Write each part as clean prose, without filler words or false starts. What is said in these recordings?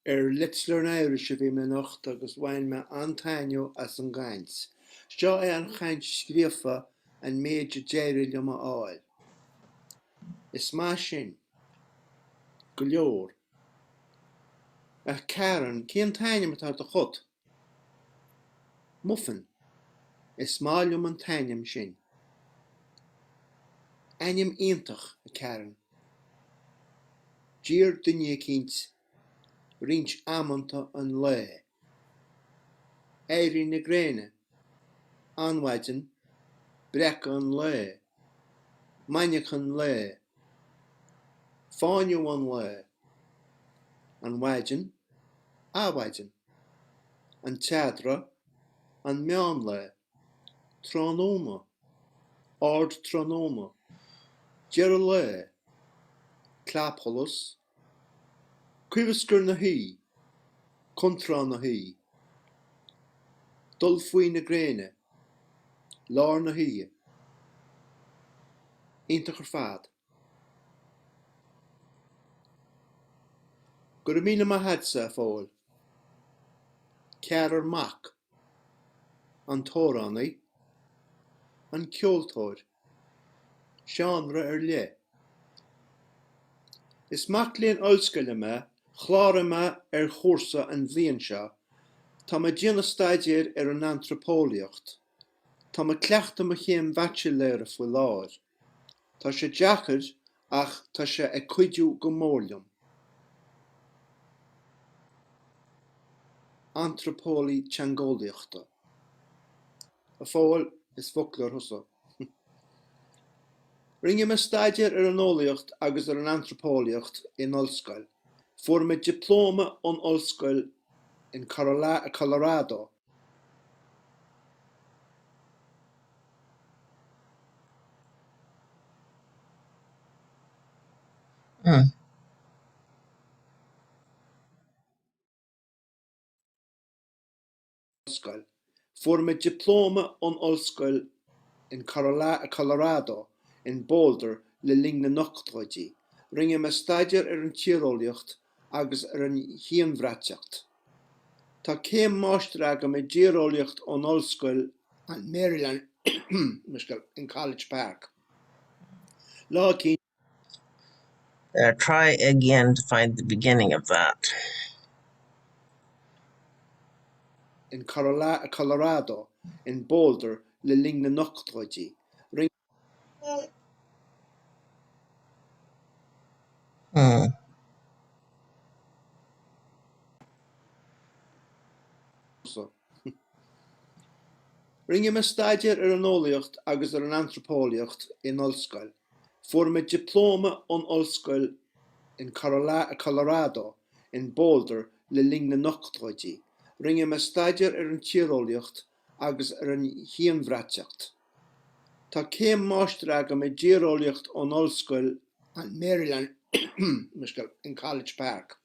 Ar Let's Learn Irish a bhí mé anocht agus bhain mé an-taitneamh as an gcaint. Seo é an chaint scríofa, an méid a d'éirigh liom a fháil. Is maith sin. Go leor. A Karen, cén t-ainm atá ar do chat? Muffin. Is maith liom an t-ainm sin. Ainm iontach, a Karen. D'iarr duine eicínt roinnt amanta an lae. Éirí na gréine. Adhmhaidin. Breacadh an lae. Maidhmeachan lae. Fáinniú an lae. An mhaidin. Adhmhaidin. An t-eadra. An meánlae. Tráthnóna. Ardtráthnóna. Deireadh lae. Clapsholas. Coimhscar na hoíche. Contráth na hoíche. Dul faoi na gréine. Lár na hoíche. Iontach ar fad. Go raibh míle maith agatsa, a Phóil. Ceathrar mac. An t-amhránaí. An ceoltóir. Seánra ar leith. Is mac léinn ollscoile mé, chláraigh mé ar chúrsa an bhliain seo, tá mé ag déanamh staidéir ar an antraipeolaíocht. Tá mé ag cleachtadh mo chéim bhaitsiléara faoi láthair. Tá sé deacair ach tá sé ag cuidiú go mór liom. Antraipeolaí teangeolaíochta. A Phóil, is foclóir thusa. Rinne mé staidéar ar an eolaíocht agus ar an antraipeolaíocht in ollscoil. Fuair mé dioplóma ón ollscoil in Colorado. Ollscoil. Fuair mé dioplóma ón ollscoil in Colorado, in Boulder le linn na n-ochtóidí. Rinne mé staidéar ar an tíreolaíocht agus ar an chianbhraiteacht. Tá céim máistir agam i dtíreolaíocht ón Ollscoil Maryland in College Park. Lá eicínt. There, try again to find the beginning of that. in Colorado, in Boulder le linn na n-ochtóidí. Rinne. Hmm. Rinne mé staidéar ar an eolaíocht agus ar an antraipeolaíocht in ollscoil. Fuair mé dioplóma ón ollscoil in Colorado, in Boulder le linn na n-ochtóidí. Rinne mé staidéar ar an tíreolaíocht agus ar an chianbhraiteacht. Tá céim máistir agam i dtíreolaíocht ón Ollscoil Maryland in College Park.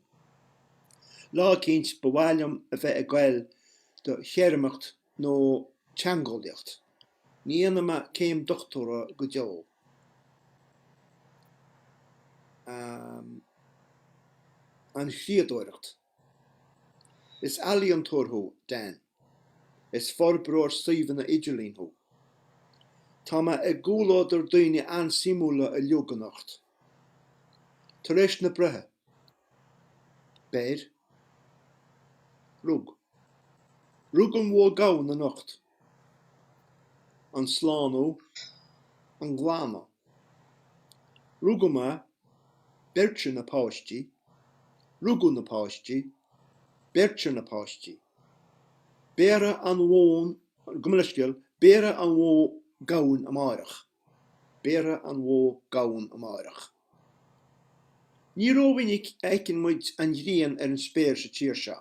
Lá eicínt ba mhaith liom a bheith ag goil do cheirmeacht nó teangeolaíocht. Ní dhéanfaidh mé céim dochtúra go deo. An chriadóireacht. Is ealaíontóir thú, Dan. Is forbróir suíomhanna idirlín thú. Tá mé i gcomhluadar daoine an-suimiúla uilig anocht. Tar éis na breithe. Beir. Rug. Rug an bhó gamhain anocht. An slánú. An glanadh. Rugadh mé, beirtear na páistí, rugadh na páistí, beirtear na páistí. Béarfaidh an mhóin, gabh mo leithscéal, béarfaidh an bhó gamhain amáireach. Béarfaidh an bhó gamhain amáireach. Ní rómhinic a fheiceann muid an ghrian ar an spéir sa tír seo.